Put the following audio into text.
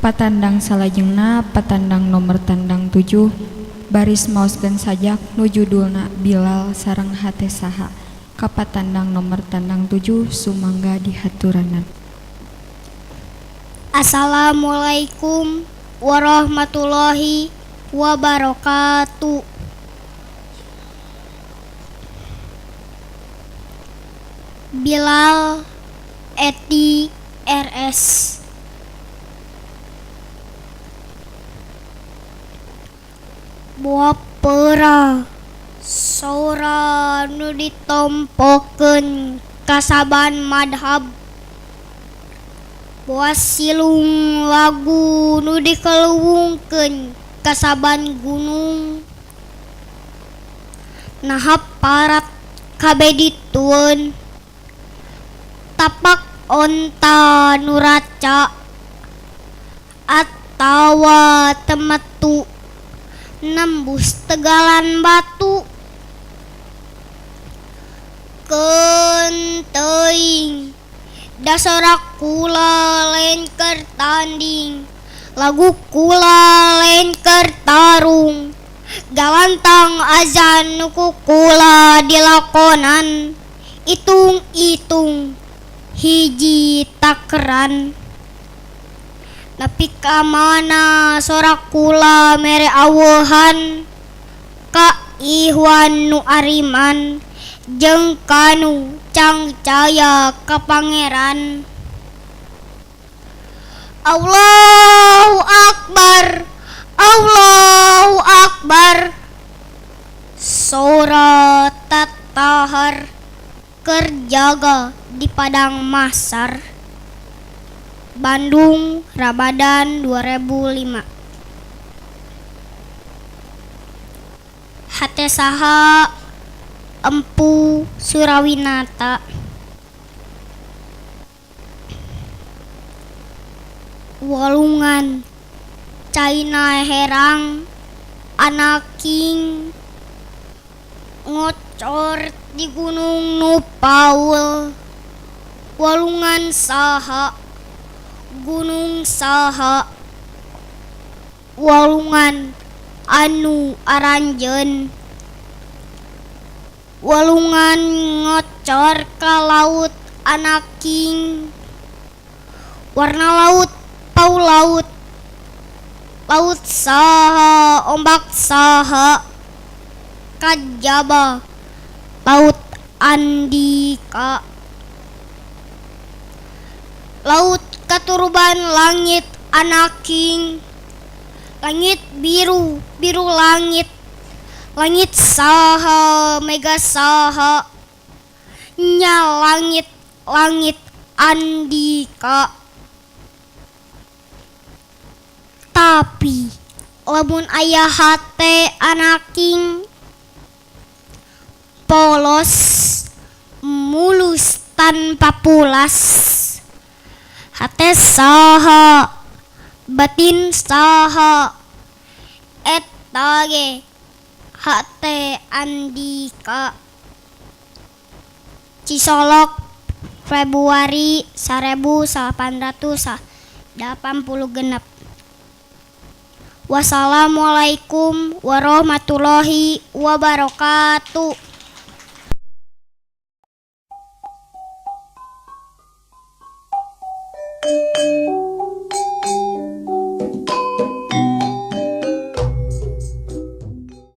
Patandang salajengna patandang nomer tandang 7 baris maoskeun sajak nu judulna Bilal sareng Hate Saha. Ka patandang nomer tandang 7 sumangga dihaturanan. Assalamualaikum warahmatullahi wabarakatuh. Bilal Eti RS. Boa pera sora nu ditompokeun kasaban madhab, boa silung lagu nu dikeluwungkeun kasaban gunung, naha parat kabeh ditueun, tapak onta nu raca atawa temetu nembus tegalan batu. Keun teuing da sorak kula lain keur tanding, lagu kula lain keur tarung, galantang azan nu ku kula dilakonan, itung-itung hiji takeran. Nepi ka mana sorak kula mere aweuhan ka Ikhwan nu ariman jeung kanu cangcaya ka Pangeran. Allahu Akbar, Allahu Akbar, sora tatahar keur jaga di padang mahsar. Bandung, Ramadan 2005. Hate Saha, Empu Surawinata. Walungan caina herang anaking ngocor di gunung nu paul. Walungan saha, gunung saha, walungan anu aranjeun. Walungan ngocor ka laut anaking, warna laut pau laut, laut saha ombak saha, kajaba laut Andika. Laut katuruban langit anaking, langit biru biru langit, langit saha mega saha, nya langit langit Andika. Tapi lamun aya hate anaking polos mulus tanpa pulas, hate saha batin saha, eta ge hate Andika. Cisolok, Februari 1886. Wassalamualaikum warahmatullahi wabarakatuh.